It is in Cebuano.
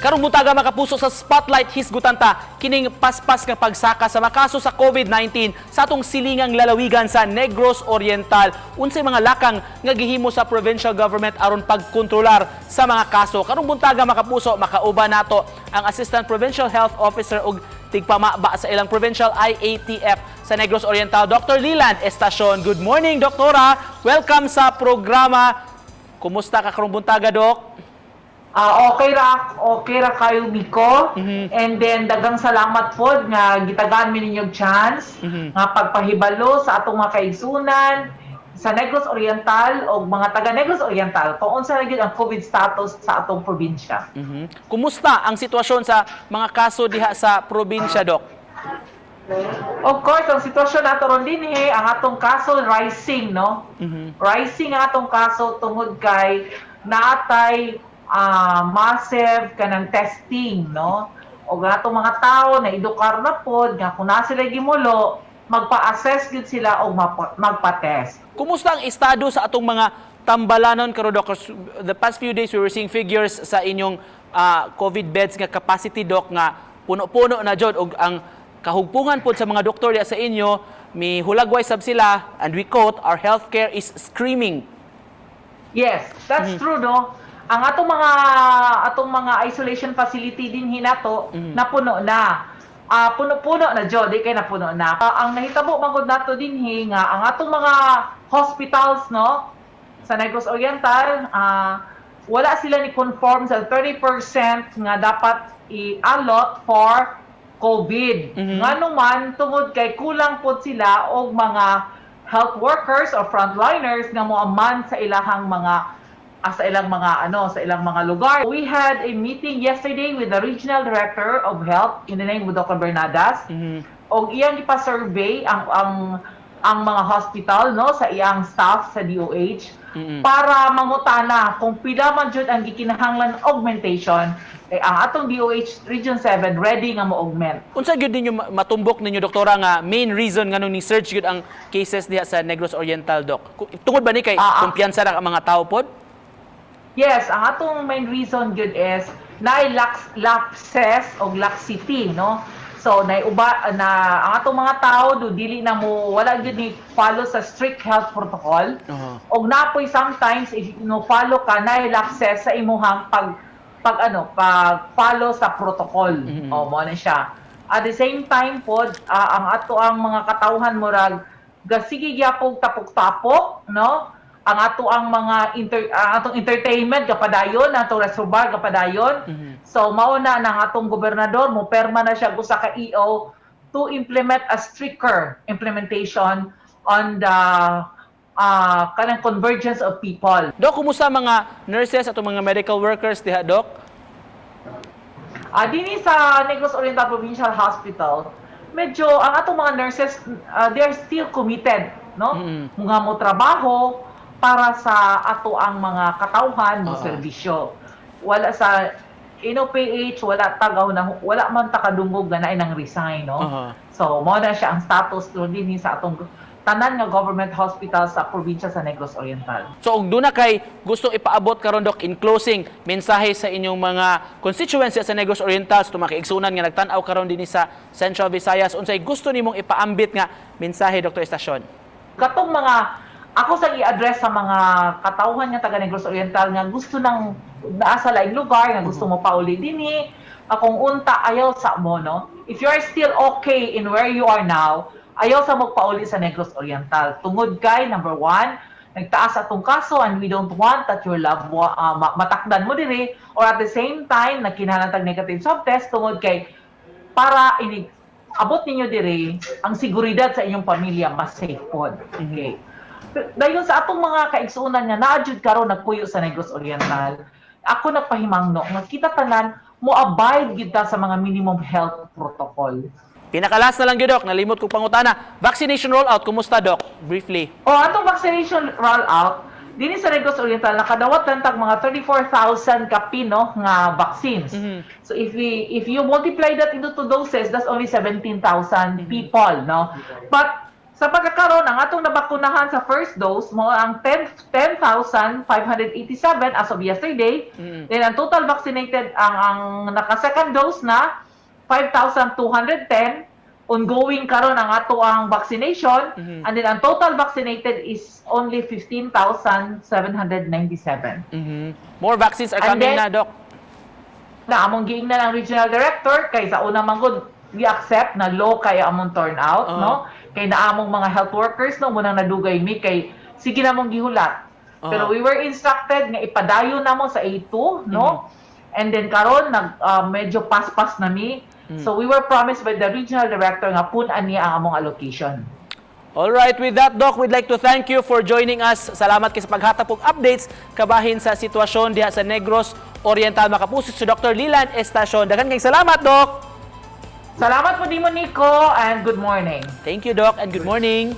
Karong buntaga, mga kapuso, sa Spotlight, hisgutan ta kining paspas nga pagsaka sa makaso sa COVID-19 sa atong silingang lalawigan sa Negros Oriental. Unsay mga lakang nga gihimo sa provincial government aron pagkontrolar sa mga kaso? Karong buntaga, mga kapuso, makauban nato ang Assistant Provincial Health Officer ug tigpamaba sa ilang Provincial IATF sa Negros Oriental, Dr. Leland Estacion. Good morning, Doktora. Welcome sa programa. Kumusta ka karong buntaga, Dok? Ah, okay ra kayo, Miko. And then daghang salamat pod nga gitagaan mi ninyo chance nga pagpahibalo sa atong mga kaigsunan sa Negros Oriental o mga taga Negros Oriental kung unsa na gyud ang COVID status sa atong probinsya. Kumusta ang sitwasyon sa mga kaso diha sa probinsya, Dok? Of course, ang sitwasyon nato ron dinhi, ang atong kaso rising, no? Rising ang atong kaso tungod kay naatay massive kanang testing, no? O ang atong mga tao na edukar na pod nga kung naa sila gimulo, magpa-assess gyud sila og magpa-test. Kumusta ang estado sa atong mga tambalanon karon, Dok? 'Cause the past few days we were seeing figures sa inyong COVID beds nga capacity, Doc, nga puno-puno na jud og ang kahugpungan pod sa mga doktor diha sa inyo, mihulagway sab sila, and we quote, "Our healthcare is screaming." Yes, that's true, no? Ang atong mga isolation facility dinhi nato napuno na. Puno-puno na jud, di kay napuno na. Ang nahitabo man gud nato dinhi nga ang atong mga hospitals, no, sa Negros Oriental, wala sila ni conform sa 30% nga dapat i-allot for COVID. Ngano man, tungod kay kulang pod sila og mga health workers or frontliners nga moaman sa ilang mga ano sa ilang mga lugar. We had a meeting yesterday with the regional director of health in the name of Dr. Bernadas. Og iyang ipa-survey ang mga hospital, no, sa iyang staff sa DOH para mangutana kung pila man jud ang gikinahanglan augmentation, eh, ang atong DOH Region 7 ready nga mo-augment. Unsa gyud ninyo matumbok ninyo, Doktora, nga main reason nganong ni surge gyud ang cases diha sa Negros Oriental, Doc? Tungod ba ni kay kumpiyansa ra ang mga tao pod? Yes, ang atong main reason gyud is naay lapses o laxity, no? So nay uba na ang atong mga tao do dili na mo wala gyud ni follow sa strict health protocol. Og napoy sometimes if no follow ka, naay lapses sa imuhang pag pag ano pag follow sa protocol. O mo na siya. At the same time pod, ang ato ang mga katawhan murag gasige gyapong tapok-tapok, no? Ang atong entertainment gapadayon, ang atong restaurant gapadayon. So mao na nang atong gobernador mo perma na siya usa ka EO to implement a stricter implementation on the kanang convergence of people. Dok, kumusta mga nurses at mga medical workers diha, Doc? Dinhi sa Negros Oriental Provincial Hospital, medyo ang atong mga nurses, they're still committed, no? Mga mo trabaho para sa ato ang mga katawhan mo serbisyo. Wala sa INOPH, wala tagaw na wala man ta kadungog nga naay nang resign, no? So mo na siya ang status dinhi sa atong tanan nga government hospital sa probinsya sa Negros Oriental. So og duna kay gusto ipaabot karon, Doc, in closing mensahe sa inyong mga constituency sa Negros Oriental, sa mga kaigsunan nga nagtan-aw karon dinhi sa Central Visayas, unsay gusto nimong ipaambit nga mensahe, Dr. Estacion? Katong mga ako sa i-address sa mga katawhan nga taga Negros Oriental nga gusto nang naa sa laing lugar nga gusto mo pauli dinhi, akong unta, ayaw sa mo, no? If you are still okay in where you are now, ayaw sa magpauli sa Negros Oriental tungod kay number one, nagtaas atong kaso and we don't want that your loved one matakdan mo diri or at the same time nagkinahanglan tag negative swab test tungod kay para inig abot ninyo diri, ang seguridad sa inyong pamilya mas safe pod. Okay. Dayon sa atong mga kaigsuonan nga naa jud karon nagpuyo sa Negros Oriental, ako nagpahimangno nga kita tanan mo abide gyud ta sa mga minimum health protocol. Pinaka-last na lang gyud, Doc, nalimot kong pangutana. Vaccination rollout, kumusta, Doc? Briefly. O atong vaccination rollout dinhi sa Negros Oriental, nakadawat lang tag mga 34,000 kapin, no, nga vaccines. So if you multiply that into two doses, that's only 17,000 people, no? But Sa pagkakaroon, ang atong nabakunahan sa first dose mao ang 10 10,587 as of yesterday. Then ang total vaccinated, ang naka second dose na 5,210. Ongoing karon ang ato ang vaccination, and then ang total vaccinated is only 15,797. More vaccines are And coming then na, Doc. Na among giingnan ang regional director kay sa una man gud, we accept na low kay among turnout, no, kay na among mga health workers, no, munang nadugay mi kay sige na mong gihulat, pero we were instructed nga ipadayon namo sa A2, no, and then karon nag medyo paspas na mi, so we were promised by the regional director nga pun-an niya ang among allocation. All right, with that, Doc, we'd like to thank you for joining us. Salamat kay sa paghatag og updates kabahin sa sitwasyon diha sa Negros Oriental. Mga kapuso, si Dr. Lilan Estacion. Daghan kay salamat, Doc. Salamat po nimo, Nico, and good morning. Thank you, Doc, and good morning.